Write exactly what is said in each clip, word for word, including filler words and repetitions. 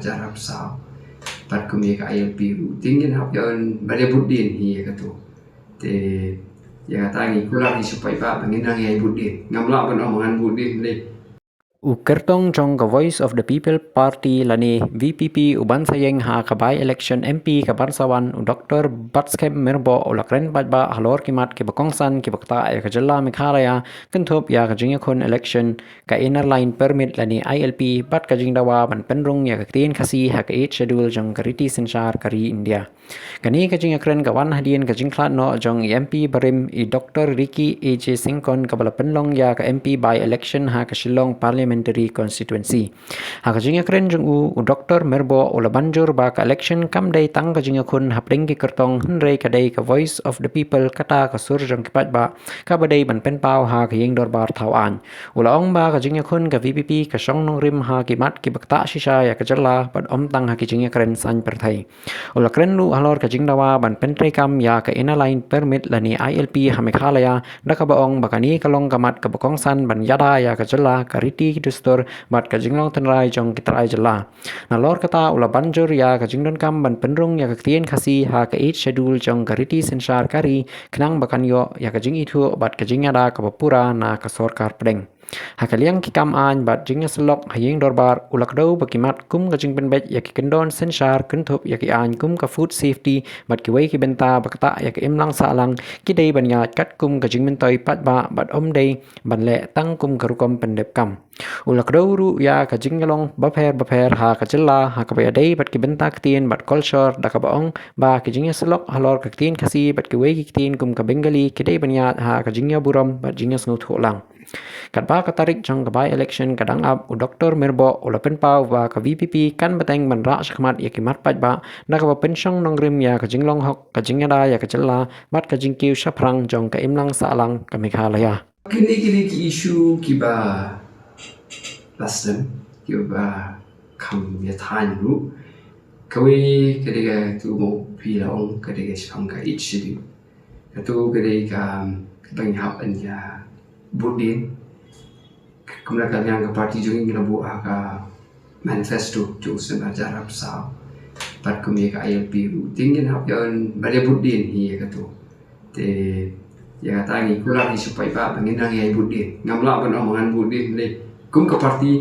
Arab Saudi. Pat kum ïa ka I L P ruh, te ngin hap ïa un ban ïa bud dien hi ïa katu. Te ïa kata ngi kular hi sha u paidbah ba ngin nang ïa bud dien. Ngam lah ban ong ngan bud dien lei. U kyrtong jong ka Voice of the People Party lane V P P u ban sa ïeng ha ka by-election M P ka ban sa wan, u Doctor Batskhem Myrboh, u la kren paidbah halor ki mat kiba kongsan kiba ktah ïa ka jylla Meghalaya kynthup ïa ka jingïakhun election, ka Inner Line Permit lane I L P, bad ka jingdawa ban pynrung ïa ka ktien Khasi ha ka Eighth Schedule jong ka riti synshar ka ri India. Kane ka jingïakren ka wan hadien ka jingkhlad noh jong i M P barim, i Doctor Ricky A J Syngkon, kaba la pynlong ïa ka M P by-election ha ka Shillong Parliamentary Constituency. Ha ka jingïakren jong u, u Doctor Myrboh u la ban jur ba ka election kam dei tang ka jingïakhun hapdeng ki kyrtong, hynrei ka dei ka Voice of the People, kata ka sur jong ki paidbah, kaba dei ban pynpaw ha ka ïing dorbar thaw aiñ. U la ong ba ka jingïakhun ka V P P ka shong nongrim ha ki mat kiba ktah shisha ïa ka jylla, bad ym tang ha ki jingïakren saiñ pyrthei. U la kren ruh halor ka jingdawa ban pyntreikam ïa ka Inner Line Permit lane I L P ha Meghalaya, da kaba ong ba kane ka long ka mat kaba kongsan ban ïada ïa ka jylla, ka riti dustur, bad ka jinglong tynrai jong ki trai jylla. Nalor kata u la ban jur ïa ka jingdonkam ban pynrung ïa ka ktien Khasi ha ka Eighth Schedule jong ka riti synshar ka ri, khnang ba kan ïoh ïa ka jingithuh bad ka jingïada kaba pura na ka sorkar pdeng. Ha ka liang ki kam aiñ bad jingïasyllok ha ïing dorbar, u la kdew ba ki mat kum ka jingpynbeit ïa ki kyndon synshar kynthup ïa ki aiñ kum ka food safety bad kiwei ki bynta ba ktah ïa ka imlang sahlang, ki dei ban ïaid katkum ka jingmyntoi paidbah bad ym dei ban leh tang kum ka rukom pyndep kam. U la kdew ruh ïa ka jingïalong bapher bapher ha ka jylla ha kaba ïadei bad ki bynta ktien bad culture, da kaba ong ba ki jingïasyllok halor ka ktien Khasi bad kiwei ki ktien kum ka Bengali ki dei ban ïaid ha ka jingïaburom bad jingïasngewthuh lang. Katba ka tarik jong ka by-election ka dang ap, u Doctor Myrboh u la pynpaw ba ka V P P kan bteng ban rah shakhmat ïa ki mat paidbah, da kaba pynshong nongrim ïa ka jinglong hok, ka jingïada ïa ka jylla bad ka jingkiew shaphrang jong ka imlang sahlang ka Meghalaya. Kine kine ki issue kiba la slem, kiba kham ïa thaiñ ruh. Kawei ka dei katu ba phi la ong, ka dei ka shaphang ka Eighth Schedule. Katu ka dei ka, ka ban hap ban ïa bud dien. Kumba ka liang ka party jong ngi la buh ha ka manifesto jong u snem arhajar arphew saw. Pat kum ïa ka I L P ruh, te ngin hap ïa un ban ïa bud dien hi ïa katu. Te ïa kata ngi kular hi sha u paidbah ba ngin nang ïa bud dien. Ngam lah ban ong ngan bud dien lei. Kum ka party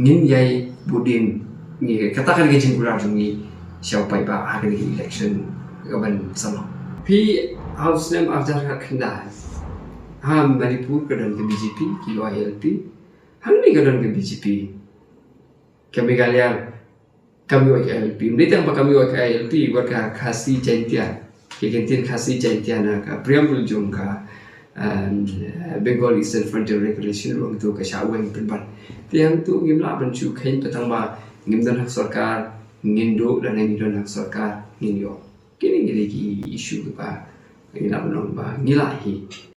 ngin ïa bud dien. Ngi, kata ka dei ka jingkular jong ngi sha u paidbah ha kane ka election ka ban sa long. Phi, ha u snem arhajar khatkhyndai, ha Manipur ka don ka B J P, ki ïoh I L P. Hangne ka don ka B J P. Ka Meghalaya kam ïoh I L P. Ym dei tang ba kam ïoh I L P, wat ka Khasi Jaintia, ka kyntien Khasi Jaintia na ka preamble jong ka, um, Bengal Eastern Frontier Regulation, ruh hangto ka shah weng pynban. Te hangto ngim lah ban shu kheiñ ba tang ba ngim don ha sorkar ngin duh, lane ngi don ha sorkar ngin ïoh. Kine kine ki issue kiba ngi lah ban ong ba ngi lah hi.